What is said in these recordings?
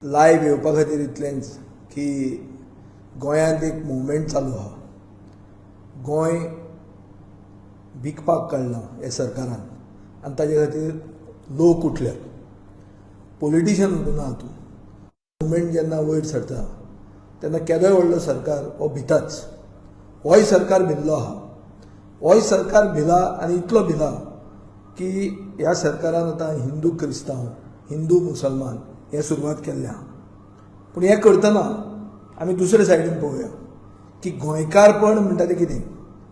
Live येवपा खातीर इतलेंच की गोंयांत एक मुवमेंट चालू आहा. गोंय विकपाक काडलां हे सरकारान आनी ताजे खातीर लोक उठल्यात. पॉलिटिशन उठूना हातूंत. मुवमेंट जेन्ना वयर सरता तेन्ना केदोय व्हडलो सरकार हो भिताच. होय सरकार भिल्लो आहा. होय सरकार भिला आनी इतलो भिला की ह्या सरकारान आतां हिंदू क्रिस्तांव, हिंदू मुसलमान हें सुरवात केल्लें आहा. पूण हें करतना आमी दुसरे सायडीन पळोवया की गोंयकारपण म्हणटा तें कितें,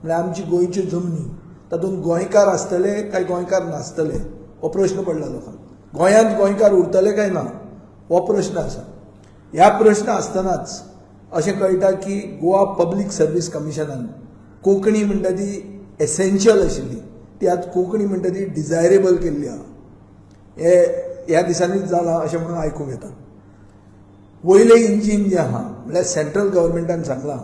म्हळ्यार आमची गोंयच्यो जमनी तातूंत गोंयकार आसतले काय गोंयकार नासतले हो प्रश्न पडला लोकांक. गोंयांत गोंयकार उरतले काय ना हो प्रश्न आसा. ह्या प्रश्न आसतनाच अशें कळटा की गोवा पब्लीक सर्वीस कमिशनान कोंकणी म्हणटा ती एसेन्शियल आशिल्ली ती आतां कोंकणी म्हणटा ती डिजायरेबल केल्ली आहा. हे ह्या दिसांनीच जालां अशें म्हणून आयकूंक येता. वयलें इंजीन जें आहा म्हळ्यार सेंट्रल गव्हर्मेंटान सांगलां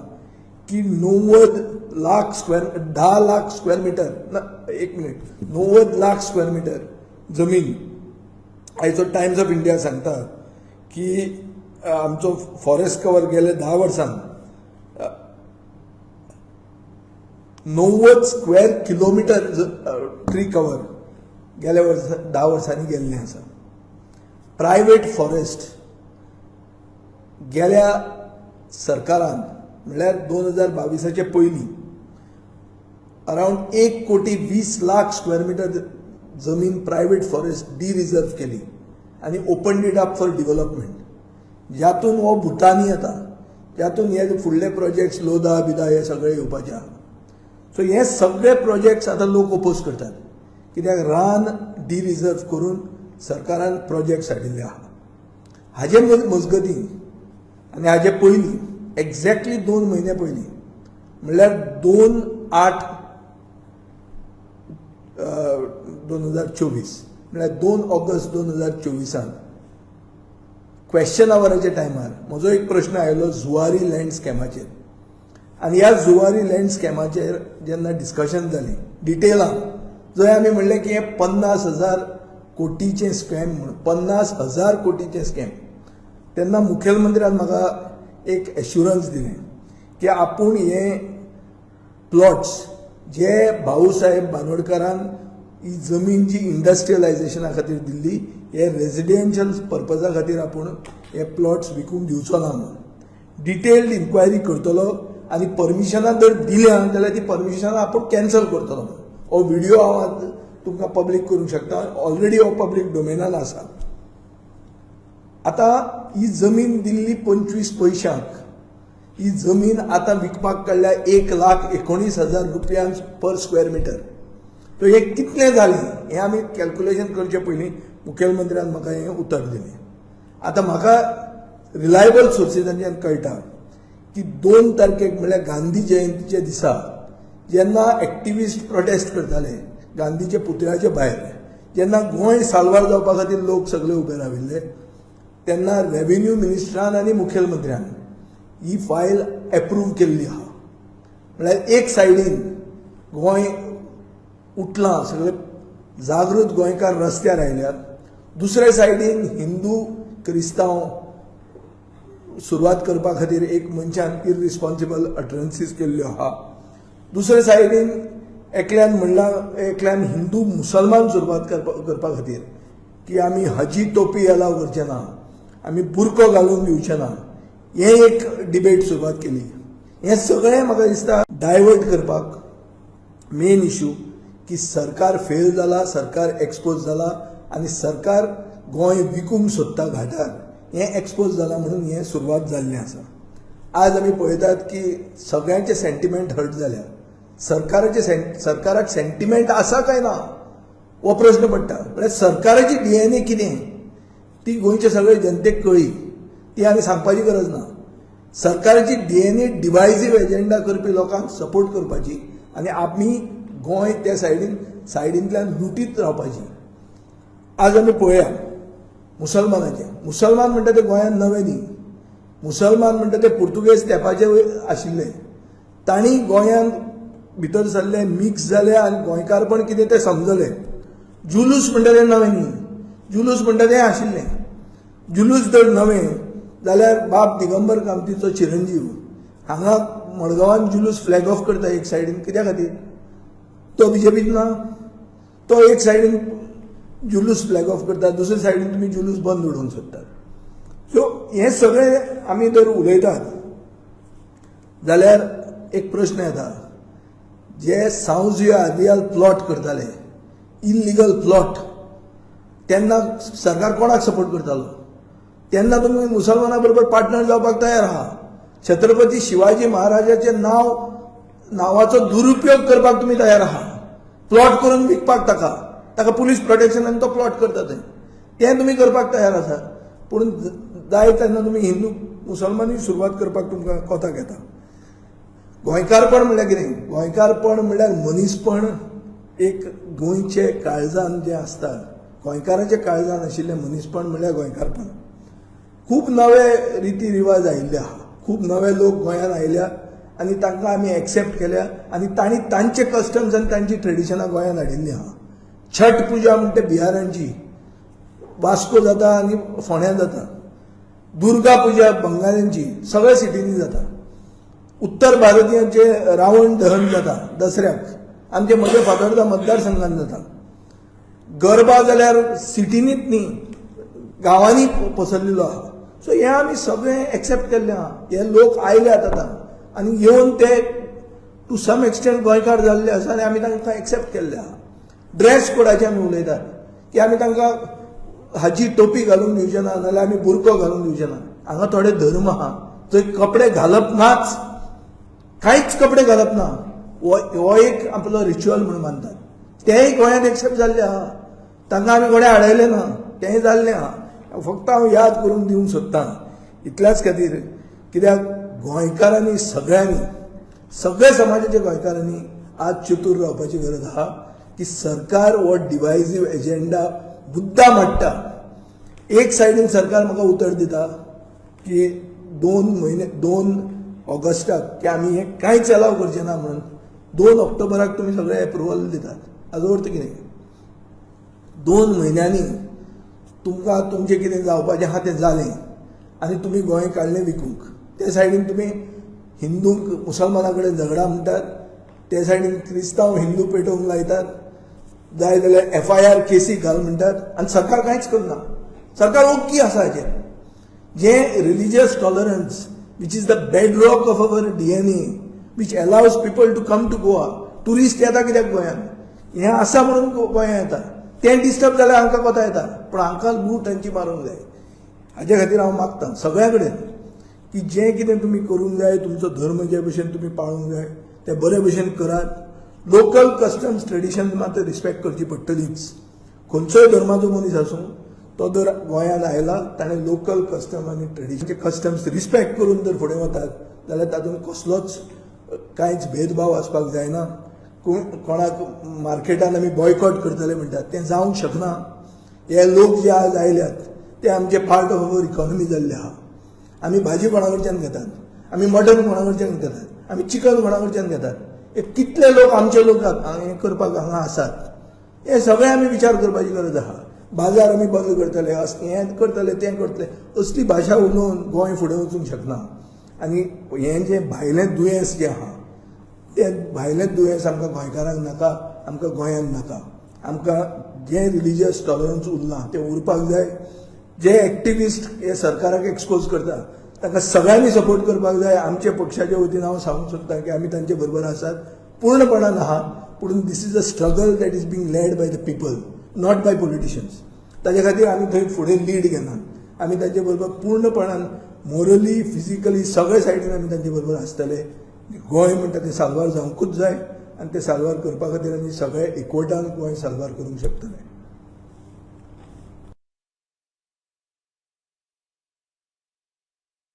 की 90 lakh square 10 lakh square metre ना, एक मिनीट, 90 लाख स्क्वेअर मिटर जमीन. आयचो टायम्स ऑफ इंडिया सांगता की आमचो फॉरेस्ट कवर गेले 10 वर्सांत 90 स्क्वेअर किलोमिटर ट्री कवर गेल्या वर्सा 10 वर्सांनी गेल्लें आसा. प्रायवेट फॉरेस्ट गेल्या सरकारान म्हणल्यार 2022 पयलीं अरावंड 1 कोटी 20 लाख स्क्वेअर मिटर जमीन प्रायवेट फॉरेस्ट डी रिजर्व केली आनी opened it up for development. ज्यातून हो भुतानी येता, ज्यातून हे फुडले प्रोजेक्ट्स लोधा बिधा हे सगळे येवपाचे आहा. सो हे सगळे प्रोजेक्ट्स आतां लोक ओपोज करतात कित्याक रान डी रिजर्व करून सरकारान प्रोजेक्ट्स हाडिल्ले आहा. हाजे मजगतीं आनी हाजे पयलीं एक्झॅक्टली 2 म्हयने पयलीं म्हणल्यार 2/8/2024 म्हळ्यार 2 ऑगस्ट 2024 क्वेश्चन आवराच्या टायमार म्हजो एक प्रश्न आयलो जुवारी लँड स्कॅमाचेर. आनी ह्या जुवारी लँड स्कॅमाचेर जेन्ना डिस्कशन जालें डिटेलान, जंय आमी म्हणलें की हें 50,000 कोटीचें स्कॅम म्हूण, 50,000 कोटीचें स्कॅम, तेन्ना मुखेलमंत्र्यान म्हाका एक एश्युरन्स दिलें की आपूण हे प्लॉट्स जे भाऊसाहेब बांदोडकारान ही जमीन जी इंडस्ट्रियलायझेशना खातीर दिल्ली, हे रेजिडेन्शियल पर्पजा खातीर आपूण हे प्लॉट्स विकूंक दिवचो ना म्हणून. डिटेल्ड इन्क्वायरी करतलो आनी परमिशनां जर दिल्या जाल्यार ती परमिशनां आपूण कॅन्सल करतलो म्हणून. हो व्हिडिओ हांव आतां तुमकां पब्लीक करूंक शकता. ऑलरेडी हो पब्लीक डोमेनान आसा. आतां ही जमीन दिल्ली 25 पयशांक, ही जमीन आतां विकपाक काडल्या 1,19,000 रुपयांक पर स्क्वेअर मिटर. तर हें कितलें जालें हें आमी कॅल्कुलेशन करचे पयलीं मुखेलमंत्र्यान म्हाका हें उतर दिलें. आतां म्हाका रिलायबल सोर्सीसांच्यान कळटा की 2 तारखेक म्हणल्यार गांधी जयंतीच्या दिसा जेन्ना एक्टिविस्ट प्रोटेस्ट करताले गांधीच्या पुतळ्याच्या भायर, जेन्ना गोंय साल्वार जावपा खातीर लोक सगळे उबे राविल्ले, तेन्ना रेव्हेन्यू मिनिस्टरान आनी मुखेलमंत्र्यान ही फायल एप्रूव केल्ली आहा. म्हळ्यार एक सायडीन गोंय उठलां, सगळे जागृत गोंयकार रस्त्यार आयल्यात, दुसरे सायडीन हिंदू क्रिस्तांव सुरवात करपा खातीर एक मनशान इररिस्पॉन्सिबल अटरन्सीस केल्ल्यो आहा. दुसरे सायडीन एकल्यान म्हणलां, एकल्यान हिंदू मुसलमान सुरवात करपा खातीर की आमी हजी टोपी अलाव करचे ना, आमी बुरको घालून दिवचे ना, हें एक डिबेट सुरवात केली. हें सगळें म्हाका दिसता डायवर्ट करपाक मेन इशू की सरकार फेल जाला, सरकार एक्सपोज जाला आनी सरकार गोंय विकूंक सोदता घाटार, हें एक्सपोज जाला म्हणून हें सुरवात जाल्लें आसा. आज आमी पळयतात की सगळ्यांचे सेंटिमेंट हर्ट जाल्या. सरकाराचे सरकाराक सेंटिमेंट आसा काय ना हो प्रश्न पडटा. म्हळ्यार सरकाराची डीएनए कितें ती गोंयच्या सगळे जनतेक कळ्ळी, ती आनी सांगपाची गरज ना. सरकाराची डीएनए डिवायजीव एजेंडा करपी लोकांक सपोर्ट करपाची आनी आमी गोंय त्या सायडींतल्यान लुटीत रावपाची. आज आमी पळोवया मुसलमानाचे. मुसलमान म्हणटा ते गोंयांत नवे न्ही. मुसलमान म्हणटा ते पुर्तुगेज तेंपाचे आशिल्ले. तांणी गोंयांत भितर सरले, मिक्स जाले आनी गोंयकारपण कितें तें समजले. जुलूस म्हणटा तें नवें न्ही. जुलूस म्हणटा तें आशिल्लें. जुलूस जर नवें जाल्यार बाब दिगंबर कामतीचो चिरंजीव हांगा मडगांवान जुलूस फ्लॅग ऑफ करता एक सायडीन, कित्या खातीर? तो बीजेपीत ना. तो एक सायडीन जुलूस फ्लॅग ऑफ करता, दुसरे सायडीन तुमी जुलूस बंद उडोवंक सोदतात. सो हें सगळें आमी जर उलयतात जाल्यार एक प्रश्न येता, जे सांव आदियाल प्लॉट करताले, इल्लिगल प्लॉट, तेन्ना सरकार कोणाक सपोर्ट करतालो? तेन्ना तुमी मुसलमाना बरोबर पार्टनर जावपाक तयार आहा. छत्रपती शिवाजी महाराजाचें नांव, नांवाचो दुरुपयोग करपाक तुमी तयार आहा, प्लॉट करून विकपाक. ताका ताका पुलीस प्रोटेक्शन आनी तो प्लॉट करता थंय, तें तुमी करपाक तयार आसा. पूण जाय तेन्ना तुमी हिंदू मुसलमानूय सुरवात करपाक तुमकां कोताक येता. गोंयकारपण म्हणल्यार कितें? गोंयकारपण म्हणल्यार मनीसपण. एक गोंयचे काळजान जें आसता, गोंयकाराच्या काळजान आशिल्लें मनीसपण म्हणल्यार गोंयकारपण. खूब नवे रिती रिवाज आयिल्ले आहा, खूब नवे लोक गोंयांत आयल्या आनी तांकां आमी एक्सेप्ट केल्या आनी तांणी तांचे कस्टम्स आनी तांची ट्रेडिशनां गोंयांत हाडिल्लीं आहा. छठ पुजा म्हणटा बिहारांची, वास्को जाता आनी फोंड्यां जाता. दुर्गा पुजा बंगाल्यांची, सगळ्या सिटींनी जाता. उत्तर भारतीयांचे रावण दहन जाता दसऱ्याक, आमचे म्हजे फातोर्डा मतदारसंघात जाता. गरबा जाल्यार सिटीनीच न्ही, गांवांनी पसरलेलो आहा. सो हें आमी सगळें एक्सेप्ट केल्लें आहा. हे लोक आयल्यात आतां आनी येवन ते टू सम एक्सटेंट गोंयकार जाल्ले आसा आनी आमी तांकां एक्सेप्ट केल्ले आहा. ड्रेस कोडाचे आमी उलयतात की आमी तांकां हाजी टोपी घालूंक दिवचे ना, नाजाल्यार आमी बुरको घालूंक दिवचे ना. हांगा थोडे धर्म आहा थंय कपडे घालप नाच, कांयच कपडे घालप ना, हो एक आपलो रिच्युअल म्हणून मानतात. तेय गोंयांत एक्सेप्ट जाल्ले आहा. तांकां आमी कोणें आडयलें ना, तेंय जाल्लें आहा. फक्त हांव याद करून दिवंक सोदतां इतल्याच खातीर, कित्याक गोंयकारांनी सगळ्यांनी, सगळ्या समाजाच्या गोंयकारांनी आज चतूर रावपाची गरज आहा की सरकार हो डिवायजीव एजेंडा मुद्दाम हाडटा. एक सायडीन सरकार म्हाका उतर दिता की 2 म्हयने, 2 ऑगस्टाक की आमी हें कांयच एलाव करचे ना म्हणून. 2 ऑक्टोबराक तुमी सगळे एप्रुवल दितात. हाजो अर्थ कितें? 2 म्हयन्यांनी तुमकां तुमचें कितें जावपाचें आहा तें जालें आनी तुमी गोंय काडलें विकूंक. ते सायडीन तुमी हिंदूंक मुसलमाना कडेन झगडा म्हणटात, ते सायडीन क्रिस्तांव हिंदू पेटोवंक लायतात, जाय जाल्यार एफआयआर केसी घाल म्हणटात आनी सरकार कांयच करना. सरकार ओग्गी आसा हाचेर. जें religious tolerance, which is the bedrock of our DNA, which allows people to come to Goa, tourist येता कित्याक गोंयांत? हें आसा म्हणून गोंयांत येता. तें डिस्टर्ब जाल्यार हांकां कोता येता, पूण हांकां लूट तांची मारूंक जाय. हाजे खातीर हांव मागता सगळ्या कडेन की जें कितें तुमी करूंक जाय, तुमचो धर्म जे भशेन तुमी पाळूंक जाय ते बरे भशेन करात. लोकल कस्टम्स, ट्रेडिशन मात रिस्पेक्ट करची पडटलीच. खंयचोय धर्माचो मनीस आसूं, तो जर गोंयांत आयला, ताणें लोकल कस्टम आनी ट्रेडिशनचे कस्टम्स रिस्पेक्ट करून जर फुडें वतात जाल्यार तातूंत कसलोच कांयच भेदभाव आसपाक जायना. कोण कोणाक मार्केटान आमी बॉयकॉट करतले म्हणटात, तें जावंक शकना. हे लोक जे आज आयल्यात ते आमचे पार्ट ऑफ our economy जाल्ले आहा. आमी भाजी कोणा कडच्यान घेतात? आमी मटन कोणा कडच्यान घेतात? आमी चिकन कोणा कडच्यान घेतात? हे कितले लोक आमचे लोक हें करपाक हांगा आसात, हे सगळें आमी विचार करपाची गरज आहा. बाजार आमी बंद करतले, हें करतले, तें करतले, असली भाशा उलोवन गोंय फुडें वचूंक शकना. आनी हें जें भायलें दुयेंस जें आहा, तें भायलें दुयेंस आमकां गोंयकारांक नाका, आमकां गोंयांत नाका. आमकां जें रिलिजियस टॉलरन्स उरलां तें उरपाक जाय. जे एक्टिविस्ट हे सरकाराक एक्सपोज करता तांकां सगळ्यांनी सपोर्ट करपाक जाय. आमच्या पक्षाच्या वतीन हांव सांगूंक सोदतां की आमी तांचे बरोबर आसात, पूर्णपणान आहा. पूण this is a struggle that is being led by the people, not by politicians. ताजे खातीर आमी थंय फुडें लीड घेनात. आमी तांचे बरोबर पूर्णपणान मोरली, फिजिकली, सगळे सायडीन आमी तांचे बरोबर आसतले. गोंय म्हणटा तें साल्वार जावंकूच जाय आनी तें साल्वार करपा खातीर आमी सगळे एकवटान गोंय साल्वार करूंक शकतले.